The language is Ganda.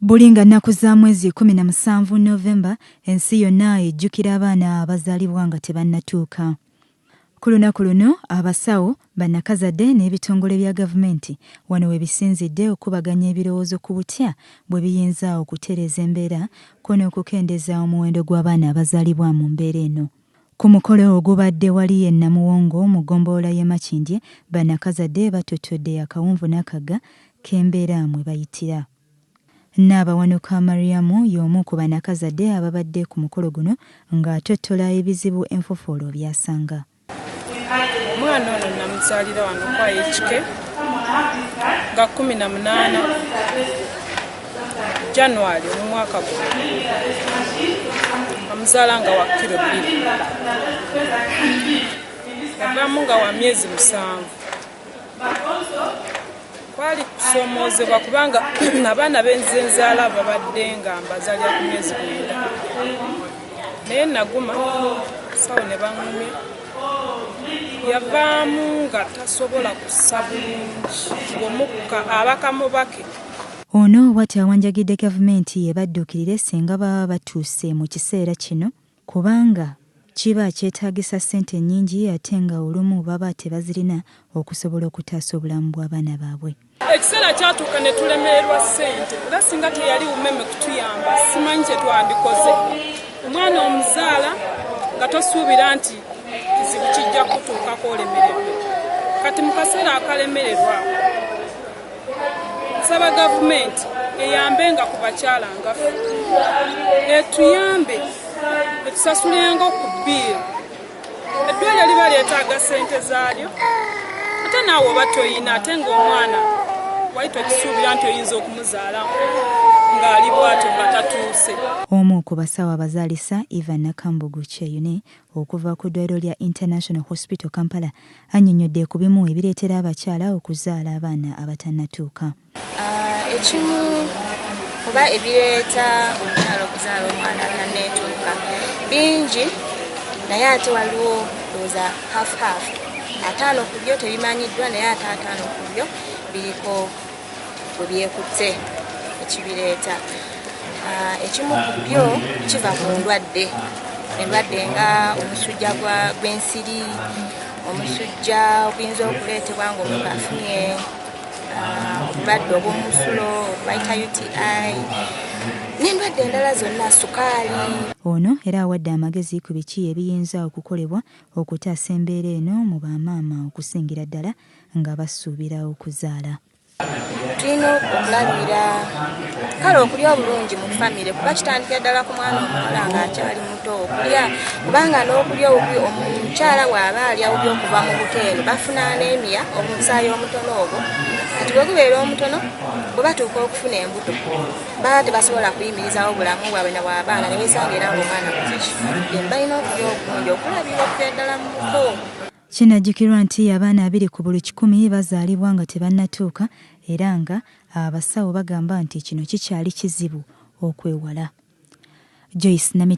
Buli nga nnaku za mwezi 17 Novemba, ensi yonna ejjukira abaana abazaalibwa nga tebannatuuka. Ku lunaku luno, abasawo, bannakazadde n'ebitongole bya gavumenti wano we bisinzidde okukubaganya ebirowoozo ku butya bwe biyinza okutereeza embeera ko n'okukendeeza omuwendo gw'abaana abazaalibwa mu mbeera eno. Ku mukolo ogubadde wali e Namuwongo mu ggombolola y'e Makindye, bannakazadde battottodde akawonvu n'akagga k'embeera mwe bayitira. Nnaabawanuka Mariamu y'omu ku bannakazadde ababadde ku mukolo guno ng'atottola ebizibu enfofoolo by'asanga. Omwana ono namuzaalira wano kwa ekike nga 18 January mu mwaka guno, amuzaala nga wa kiro 2, yavaamu nga wa myezi 7. Kwali kusoomoozebwa kubanga abaana benze nzaala babadde nga mbazaalira ku myezi 9, naye naguma sawo ne baŋŋumya. Yavaamu nga tasobola kussa bulungi, ng'omukka abaka mubake. Ono bw'atyo awanjagidde gavumenti ebadduukirire singa baba batuuse mu kiseera kino, kubanga kiba kyetaagisa ssente nnyingi ate nga olumu baba tebazirina okusobola okutaasa obulamu bw'abaana baabwe. Ekiseera kyatuuka ne tulemererwa ssente, era singa teyali Umeme kutuyamba simanyi kye twandikoze. Omwana omuzaala nga tosuubira nti kizibu kijja kutuukako olemererwe. Kati mu kaseera akalemererwa nsaba gavumenti eyambenga ku bakyala nga ffe, etuyambe etusasulenga ku bbiiru. Eddwaliro liba lyetaaga ssente zaalyo, ate naawe oba toyina, ate ng'omwana wali tokisuubira nti oyinza okumuzaala ng'ali bw'atyo nga tatuuse. Omu ku basawo abazaalisa, Eva Nakambugu Kyeyune okuva ku ddwaliro lya International Hospital Kampala, annyonnyodde ku bimu ebireetera abakyala okuzaala abaana abatannatuuka. Ekimu oba ebireeta omukyala okuzaala omwana atanneetuuka bingi, naye ate waliwo ndowooza half half, 50 ku byo tebimanyiddwa, naye ate 50 ku byo biriko bwe byekutte ekibireeta. Ekimu ku byo kiva ku ndwadde, endwadde nga omusujja gw'ensiri, omusujja oguyinza okuleetebwa ng'omuntu afunye obulwadde obw'omusulo bayita UTI, n'endwadde endala zonna, sukaali. Ono era awadde amagezi ku biki ebiyinza okukolebwa okutaasa embeera eno mu bamaama, okusingira ddala nga basuubira okuzaala. Tulina okulabira kale okulya obulungi mu famire, kuba kitandikira ddala ku mwana omuwala ng'akyali muto okulya, kubanga n'okulya obubi omukyala bw'aba alya bubi okuva mu buto eno bafuna anemia, omusaayi omutono ogwo. Kati bwe gubeera omutono, bwe batuuka okufuna embuto baba tebasobola kuyimirizawo bulamu bwabwe na bw'abaana, ne weesanga era ng'omwana muzeki. Balina okulya obulungi, okulabira okuva ddala mu buto. Kinajjukirwa nti abaana 2 ku buli 100 bazaalibwa nga tebannatuuka, era nga abasawo bagamba nti kino kikyali kizibu okwewala. Joyce Namita.